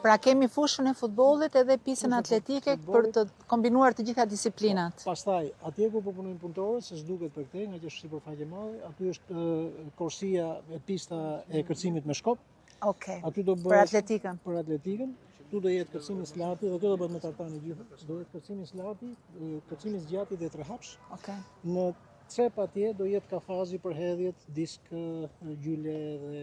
Pra kemi fushën e futbollit edhe pjesën atletike për të kombinuar të gjitha disiplinat. Po, pastaj, atje ku po punojnë punëtorët, se s'duket për këtë, nga që është sipërfaqe e madhe, aty është korsia e pista e kërcimit me shkop. Okej. Aty do bëhet për atletikën. Për atletikën. Këtu do jetë kërcimi së larti dhe kjo do bëhet me tartan i gjithë. Do jetë kërcimi së larti, kërcimi zgjati dhe trehapsh. Okej. Në cep atje do jetë kafazi për hedhjet, disk, gjyle dhe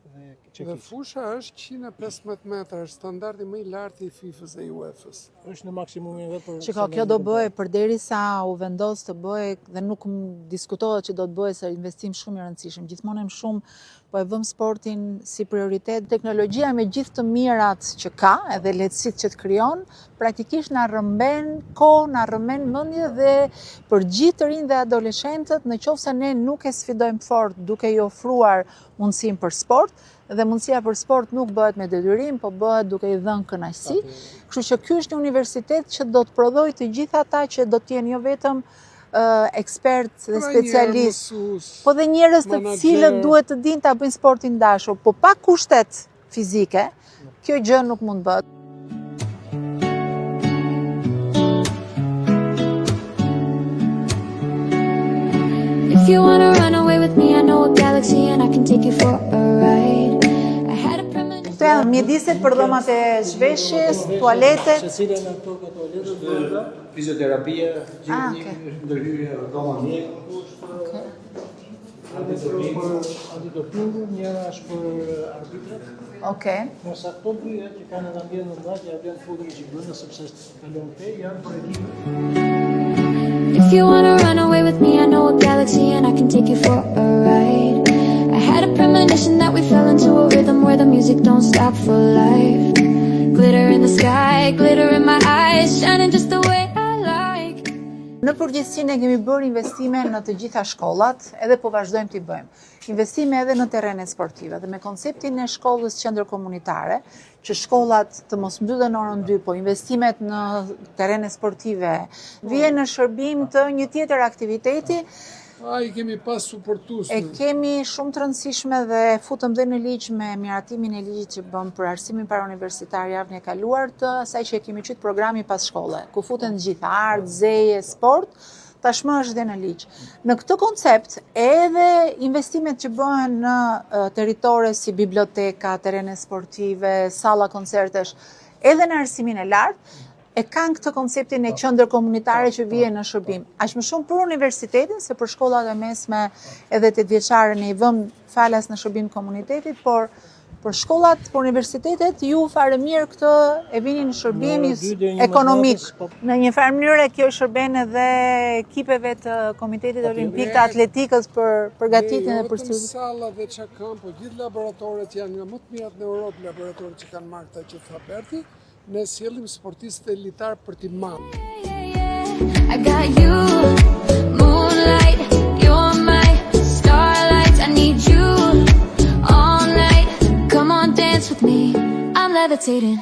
dhe çekiç. Dhe fusha është 115 metra, është standardi më i lartë i FIFA-s dhe i UEFA-s. Është në maksimumin vetë për Shiko, kjo do bëhej përderisa u vendos të bëhej dhe nuk diskutohet që do të bëhej se investim shumë i rëndësishëm. Gjithmonë e më shumë Po e vëmë sportin si prioritet. Teknologjia me gjithë të mirat që ka, edhe lehtësitë që të krijon, praktikisht na rrëmben kohë, na rrëmben mendje dhe për gjithë të rinjtë dhe adoleshentët, në qoftë se ne nuk e sfidojmë fort duke i ofruar mundësinë për sport, dhe mundësia për sport nuk bëhet me detyrim, po bëhet duke i dhënë kënaqësi. Kështu që ky është një universitet që do të prodhojë të gjithë ata që do të jenë jo vetëm ekspertë dhe specialistë, po dhe njerëz të cilët duhet të dinë ta bëjnë sportin dashur, po pa kushtet fizike, kjo gjë nuk mund të bëhet. If you wanna run away with me, I know a galaxy and I can take you for a ride. I had a premonition. Këto janë mjediset për dhomat e zhveshjes, tualetet. Secila nga këto ka tualetet brenda. Fizioterapia, gjithë Ah, një okay. ndërhyrje dhoma mjek. Okej. Antidopingu, antidopingu, njëra është për arbitrat. Okej. Ndërsa këto dyja që kanë edhe ambient të mëdha që ja vlen futuri që brenda sepse kalon këtej janë për ekipet. If you wanna run away with me, I know a galaxy and I can take you for a ride. I had a premonition that we fell into a rhythm where the music don't stop for life. Glitter in the sky, glitter in my eyes, shining just the way I like. Në përgjithësi ne kemi bërë investime në të gjitha shkollat, edhe po vazhdojmë t'i bëjmë. Investime edhe në terrenet sportive dhe me konceptin e shkollës qendër komunitare, që shkollat të mos mbyllen në orën 2, po investimet në terrene sportive vijnë në shërbim të një tjetër aktiviteti. A, i kemi pas suportues. E kemi shumë të rëndësishme dhe e futëm dhe në ligj me miratimin e ligjit që bëmë për arsimin parauniversitar javën e kaluar të asaj që e kemi quajtur programi pas shkolle, ku futen të gjitha art, zeje, sport, tashmë është dhe në ligj. Në këtë koncept, edhe investimet që bëhen në territore si biblioteka, terrene sportive, salla koncertesh, edhe në arsimin e lartë, e kanë këtë konceptin e qendër komunitare që vije në shërbim. Aq më shumë për universitetin, se për shkollat e mesme edhe tetëvjeçare ne i vëmë falas në shërbim komunitetit, por për shkollat, për universitetet, ju fare mirë këtë e vini në shërbim ekonomik. Po. Në një farë mënyre kjo shërben edhe ekipeve të Komitetit Olimpik të Atletikës për përgatitjen jo dhe për studimin. Salla dhe ça kanë, po gjithë laboratoret janë nga më të mirat në Europë, laboratoret që kanë marrë këta që tha Berti, Ne sjellim sportistët elitarë për t'i marrë. I got you, moonlight, you're my starlight. I need you all night. Come on, dance with me. I'm levitating.